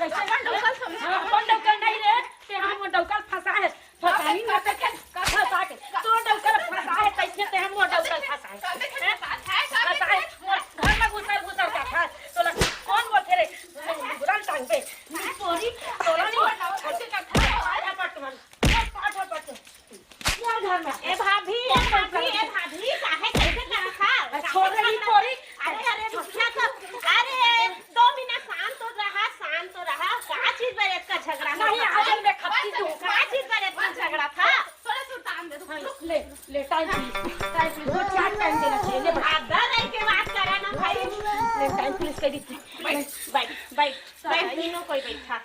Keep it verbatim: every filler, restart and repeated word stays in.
कैसे अपन डौकल समझ। हाँ, अपन डौकल नहीं रे, ते हम वो डौकल फंसा है। फंसाई ना ते के, फंसा के। तो डौकल फंसा है, कैसे ते हम वो डौकल फंसा है। फंसा है, मोर घर में घुसर घुसर का था। तोला कौन बोलथे रे? बुलान टांग पे। तोरी, तोला नहीं। यार घर में। ए भाभी, ए भाभी, ए भाभी, काहे कैसे करत हा? छोड़ रे, ई तोरी। अरे, अरे, रुक जा तो। अरे, दो मिनट शांत तो रहा, शांत तो रहा। का चीज बर इतना झगड़ा नहीं, था? आज मैं खपती तू। का चीज बर इतना झगड़ा था? थोड़ा सुल्तान दे दो। हाँ, ले, ले, टाइम पी, टाइम पी, दो चार टाइम देना चाहिए, ले, बस। आधा रह के बात करा ना भाई। ले, टाइम पुलिस कह दी थी। बैठ, बैठ, बैठ, बैठ, तीनों कोई बैठा।